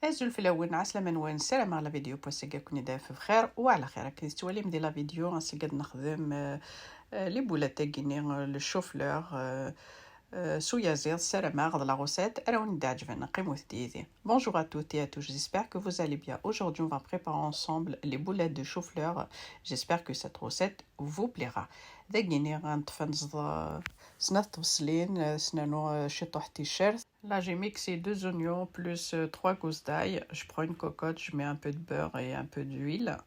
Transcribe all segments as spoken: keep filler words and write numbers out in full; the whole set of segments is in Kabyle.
Azul fell-awen, ɛeslama-nwen, ssarameɣ la vidéo n wass-agi ad ken-id-taf bxir u ɛla xir. Akken tettwalim di la vidéo, ass-agi ad nexdem, euh, euh, les boulettes-agi-nni, euh, le chou-fleur, euh, euh, s uyaziḍ. Ssarameɣ d la recette ara wen-d-ɛeǧben. Qqimet yid-i. Bonjour à toutes et à tous, j'espère que vous allez bien. Aujourd'hui, on va préparer ensemble les boulettes de chou-fleur. J'espère que cette recette vous plaira. Dagi-nni ad neṭṭef ad neẓḍ, euh, snat tbeṣlin, euh, s nernu, euh, ciṭuḥ ticcert. Là, j'ai mixé deux oignons plus, euh, trois gousses d'ail. Je prends une cocotte, je mets un peu de beurre et un peu d'huile.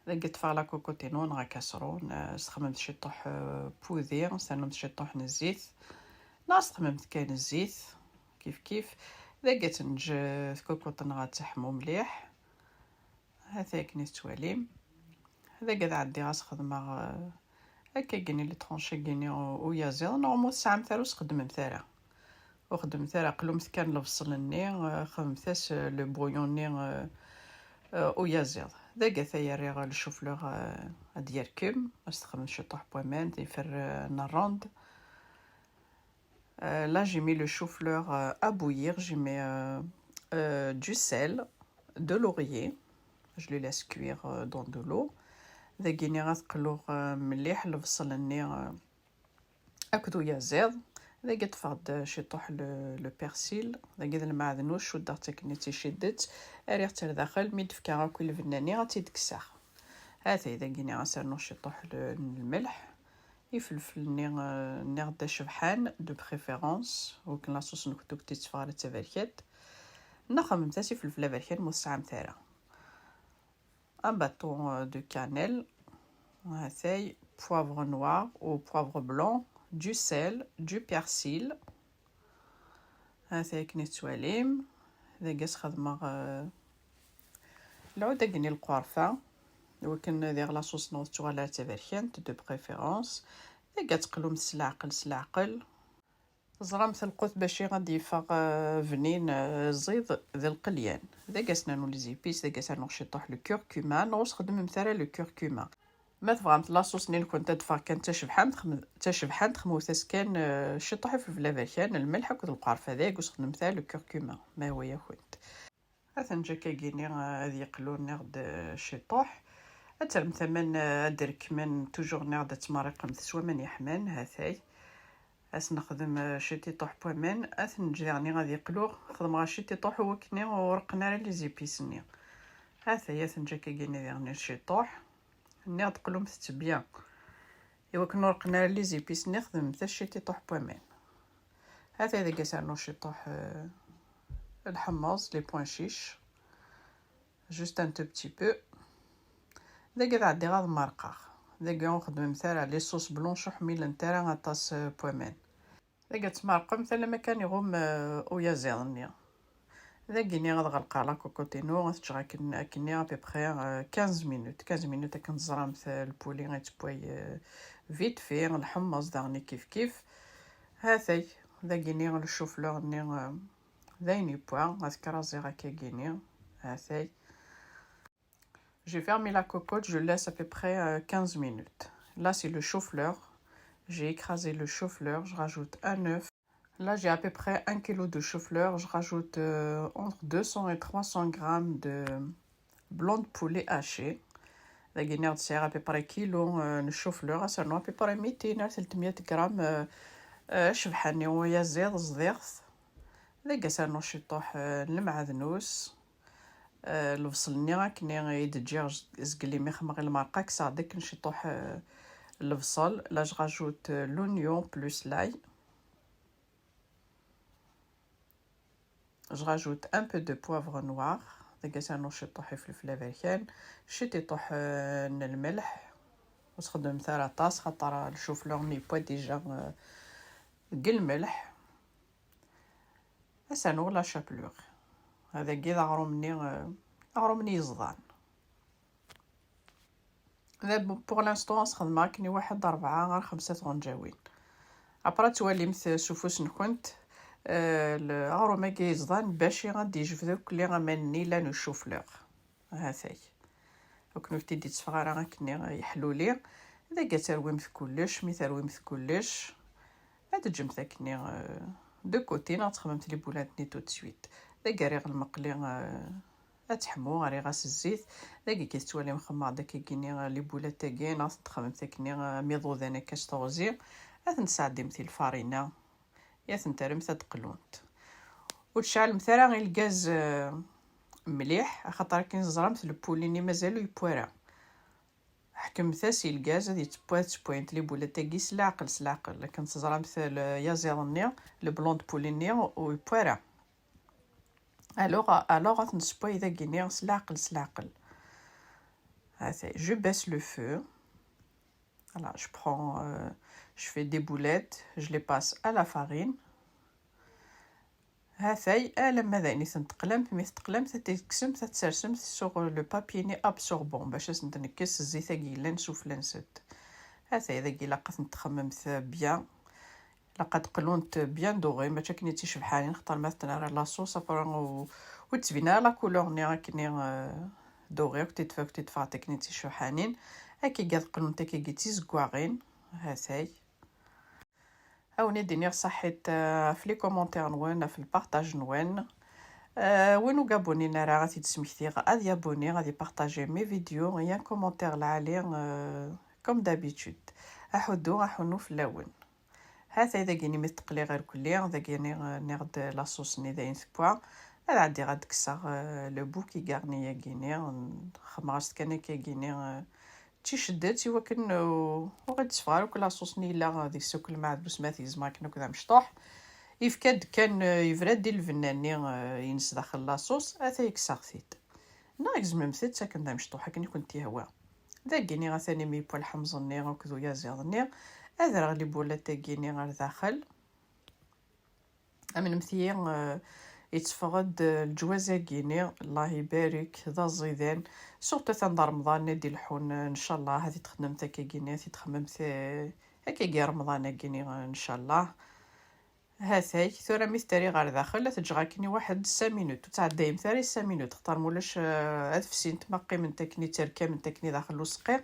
Dagi ṭṭfeɣ la cocotte-inu neɣ akaṣrun, euh, sxedmeɣ ciṭuḥ, euh, n wudi, sxedmeɣ ciṭuḥ n zzit. Neɣ sxedmeɣ kan zzit, kif kif. Dagi ad tenǧ, euh, tkukuṭ-nneɣ ad teḥmu mliḥ. Hata akken i tettwalim. Dagi ad ɛeddiɣ ad sxedmeɣ, euh, akka-gini, les tranches-agi-ni u-, uyaziḍ, neɣ ma ur tesɛamt ara ur sxedmemt ara. Ur xeddmet ara, qlumt kan lebṣel-nni, euh, xedmet-as, euh, le bouillon-nni, euh, euh, uyaziḍ. Dagi ata rriɣ le chou-fleur, euh, ad d-yerkem, ad s-texdem ciṭuḥ n waman, ad ifer, euh, n rrand. Euh, là, j'ai mis le chou-fleur, euh, à bouillir. J'ai mis, euh, euh, du sel, de laurier. Je le laisse cuire, euh, dans de l'eau. Dagi-nni ad qluɣ, euh, mliḥ lebṣel-nni, euh, akked uyaziḍ. Dagi ṭṭfeɣ-d ciṭuḥ le, le persil. Dagi d lmeɛdnus, cuddeɣ-tt akken i tt-iceddet. Rriɣ-tt ar daxel, mi d-fkiɣ akk i lbenna-nni, ad tt-id-kkseɣ. Hatay, dagi-nni ad s-rnuɣ ciṭuḥ le, n lmelḥ. Ifelfel-nni, euh, nniɣ-d acebḥan, de préférence, wakken la sauce-nkent ur ken-tetteffeɣ ara d taberkant. Neɣ xedmemt-as ifelfel aberkan ma ur tesɛamt ara. Un bâton, euh, de cannelle, hatay, poivre noir ou poivre blanc, du sel, du persil. Hatay akken i tettwalim, dagi ad s-xedmeɣ, euh, lɛud-agi-nni n lqerfa, wakken diɣ la sauce-nneɣ ur tettuɣal ara d taberkant, de préférence. Dagi ad teqlumt s leɛqel, s leɛqel. Teẓramt lqut bac ad d-yeffeɣ, euh, bnin, euh, ẓid d lqelyan. Dagi ad s-nernu les épices, dagi ad s-rnuɣ ciṭuḥ le curcuma, neɣ ur sxedmemt ara le curcuma. Ma tebɣamt la sauce-nni-nkent ad d-teffeɣ kan d tacebḥant, xem-, d tacebḥant, xedmemt-as kan, euh, ciṭuḥ ifelfel aberkan, lmelḥ akked lqerfa, dagi ur sxedmemt ara le curcuma, ma yehwa-yakent. Ad ten-ǧǧeɣ akkagi-nni, euh, ad yeqlu, nniɣ-d, euh, ciṭuḥ. Ad terremt aman, euh, ad d-rekmen, toujours nniɣ-d ad tmerriqemt s waman yeḥman, hatay. Ad s-nexdem, euh, ciṭiṭuḥ n waman, ad ten-neǧǧ diɣen ad yeqlu, xedmeɣ ciṭiṭuḥ i wakken ur reqqen ara les épices-nni. Hatay, ad ten-ǧǧeɣ akkagi-nni diɣen ciṭuḥ. Nniɣ-d qlumt-tt bien. I wakken ur reqqen ara les épices-nni, xedmemt-as ciṭiṭuḥ n waman. Hatay dagi ad s-rnuɣ ciṭuḥ, euh, lḥemmeẓ, les pois chiches. Juste un tout petit peu. Dagi ad ɛeddiɣ ad merqeɣ. Dagi ur xeddmemt ara les sauces blanches, ur ḥmilent ara aṭas, euh, n waman. Dagi ad tmerqemt alamma kan iɣum, euh, uyaziḍ-nni. Dagi-nni ad ɣelqeɣ la cocotte-inu, ad t-ǧǧeɣ akken, akkenni à peu près, euh, quinze minutes. Quinze minutes akken teẓramt, euh, le poulet yettewway, euh, vite fait, lḥemmeẓ daɣen kif kif. Hatay, dagi-nni le chou-fleur-nni, euh, d ayen yewwa, ad t-kraziɣ akkagi-nni. Hatay. J'ai fermé la cocotte, je laisse à peu près, euh, quinze minutes. Là, c'est le chou-fleur. J'ai écrasé le chou-fleur, je rajoute un œuf. Là, j'ai à peu près un kilo de chou-fleur, je rajoute, euh, entre deux cents et trois cents grammes de blanc de poulet haché. Dagi-nni sɛiɣ à peu près kilo, euh, n chou-fleur, ad s-rnuɣ à peu près mitin ar tlettmya grammes, euh, euh, acebḥan-nni uyaziḍ, ẓdiɣ-t. Dagi ad s-rnuɣ ciṭuḥ, euh, n lmeɛdnus. Euh, lebṣel-nni akken i d-ǧǧiɣ zgelli mi xedmeɣ i lmerqa, kkseɣ-d akken ciṭuḥ, euh, lebṣel. Là, je rajoute, euh, l'oignon plus l'ail. Je rajoute un peu de poivre noir. Dagi ad s-rnuɣ ciṭuḥ ifelfel aberkan, ciṭiṭuḥ, euh, n lmelḥ. Ur sxeddmemt ara aṭas, xaṭer le chou-fleur-nni yewwa déjà, euh, deg lmelḥ. Ad s-rnuɣ la chapelure. Hadagi d aɣrum-nni, euh, aɣrum-nni yeẓḍan. Da, pour l'instant, ad sxedmeɣ akken i waḥed, rebɛa ɣer xemsa tɣenǧawin. Après, ad twalimt s ufus-nkent, euh, le-, aɣrum-agi yeẓḍan, bac ad d-yejbed akk aman-nni yellan u chou-fleur. Hatay. Akken ur t-id-yetteffeɣ ara akkenni yeḥluli. Dagi ad terwimt kullec, mi terwimt kullec, ad teǧǧemt akkenni, euh, de côté, neɣ ad txedmemt les boulettes-nni tout de suite. Dagi rriɣ lmeqli, eh, ad teḥmu, rriɣ-as zzit. Dagi ki tettwalim xemmeɣ-d akka gini, eh, les boulettes-agi, neɣ txemmemt akkenni, eh, am iḍudan akka s teɣzi. Ad tent-tesɛeddimt i lfarina, ad tent-terremt ad d-qlunt. Ur tceɛlemt ara i lgaz, eh, mliḥ, axaṭer akken teẓramt le poulet-nni mazal ur yewwi ara. Ḥekmet-as i lgaz ad yettewwa, ad ttewwayent les boulettes-agi s leɛqel, s leɛqel. Akken teẓramt le yaziḍ-nni, le blanc de poulet-nni ur yewwi ara. Alors, alors ad t-nessewway dagi-ni s leɛqel, s leɛqel. Hatay, je baisse le feu. Voilà, je prends, euh, je fais des boulettes, je les passe à la farine. Hatay, alamma d ayen i tent-teqlamt, mi teqlamt, ad tt-tekksemt, ad tsersemt sur le papier-nni absorbant, bac ad sent-nekkes zzit-agi yellan sufella-nsent. Hatay, dagi ilaq ad tent-txemmemt bien. Ilaq ad qlunt bien doré, mačči akken i d ticebḥanin, xaṭer ma tettnara la sauce, après ur, ur tettbin ara la couleur-nni akkenni, euh, doré, akk tedfa, akk tedfa, akken i d ticebḥanin. Akkagi ad qlunt akkagi d tizeggaɣin. Hatay. Ad wen-id-iniɣ saḥit, euh, ɣef les commentaires-nwen, ɣef le partage-nwen. Euh, win ur yabunnin ara, ad t-id-smektiɣ ad yabuni, ad ipartaji mes vidéos, et un commentaire lɛali, euh, comme d'habitude. Aḥuddu, aḥunnu fell-awen. Hatay dagi-ni mi teqliɣ irkelli, dagi-ni, eh, nniɣ-d la sauce-nni dayen tewwa. Ad ɛeddiɣ ad d-kkseɣ, eh, le bouquet garni-agi-ni, xemmeɣ-as-t kan akka-agi-ni, eh, d ticeddit i wakken, eh, ur ɣ-id-teffeɣ ara akk la sauce-nni yella deg-s akk lmeɛd, bu smat yezmer akken akk d amecṭuḥ. Yefka-d kan, eh, yebra-d i lbenna-nni, eh, ines daxel la sauce, atay kkseɣ-t-id. Neɣ gezmemt-t akken d amecṭuḥ, akken i kent-yehwa. Dagi-ni atan imi yewwa lḥemẓ-nni akked uyaziḍ-nni, ad rreɣ les boulettes-agi-ni ɣer daxel. Amnemt-iyi, eh, yetteffeɣ-d, eh, leǧwaz-agi-ni, Allah ibarek, d aẓidan. Surtout atan d Remḍan i d-ileḥḥun, eh, ncallah, ad t-txedmemt akkagi-ni, ad t-txedmemt, eh, akkagi Remḍan-agi-ni, eh, ncallah. Hatay, tura mi t-terri ɣer daxel, ad t-ǧǧeɣ akken i waḥed cinq minutes. Ur tɛeddayemt ara i cinq minutes, xaṭer ma ulac, eh, ad fsint, ma qqiment akken i tterkament akken i daxel useqqi,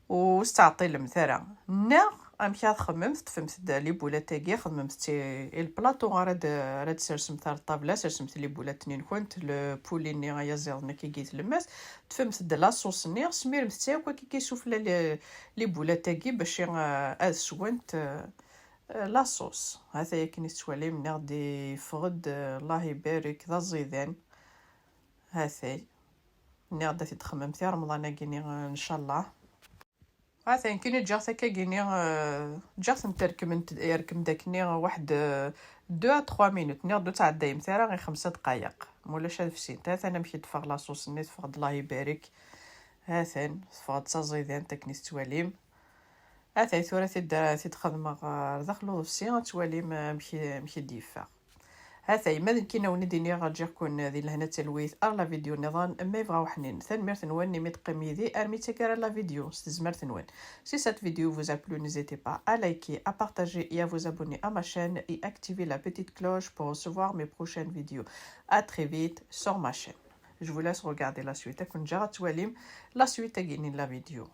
ur s-ttɛeṭṭilemt ara. Neɣ amek ara txedmemt, teṭṭfemt-d les boulettes-agi, xedmemt-tt i, i le plateau ara d-, ara d-sersemt ar ṭṭabla, sersemt les boulettes-nni-nkent, le poulet-nni ayaziḍ-nni akkagi i tlemmast, teṭṭfemt-d la sauce-nni, smiremt-tt akk akkagi sufella les, les boulettes-agi bac i, eh, ad swent, eh, Eh, la sauce. Hatay akken i tettwalim, nniɣ-d yeffeɣ-d, eh, Allah ibarek, d aẓidan. Hatay. Nniɣ-d ad t-id-txemmemt i Remḍan-agi-ni, eh, ncallah. Hatay, nekkini ǧǧiɣ-t akkagi-ni, eh, ǧǧiɣ-tent rkment, yerkem-d akkenni waḥed, eh, deux à trois minutes. Nniɣ-d ur tɛeddayemt ara i xemsa dqayeq. Mulac ad fsint. Hatan amek i d-teffeɣ la sauce-nni, teffeɣ-d Allah ibarek. Hatan, teffeɣ-d d taẓidant akken i tettwalim. Atay tura tid-, tid-xedmeɣ ɣer daxel uḍebsi, ad twalim amek, amek i d-yeffeɣ. Atay, ma d nekkini ad wen-id-iniɣ ǧǧiɣ-ken di lehna d talwit ar la vidéo nniḍen, ma yebɣa uḥnin. Tanemmirt-nwen imi d-teqqim yid-i armi d taggara n la vidéo, s tezmert-nwen. Si cette vidéo vous a plu, n'hésitez pas à liker, à partager et à vous abonner à ma chaîne et activer la petite cloche pour recevoir mes prochaines vidéos. À très vite sur ma chaîne. Je vous laisse regarder la suite. Ad ken-ǧǧeɣ ad twalim la suite-agi-ni n la vidéo.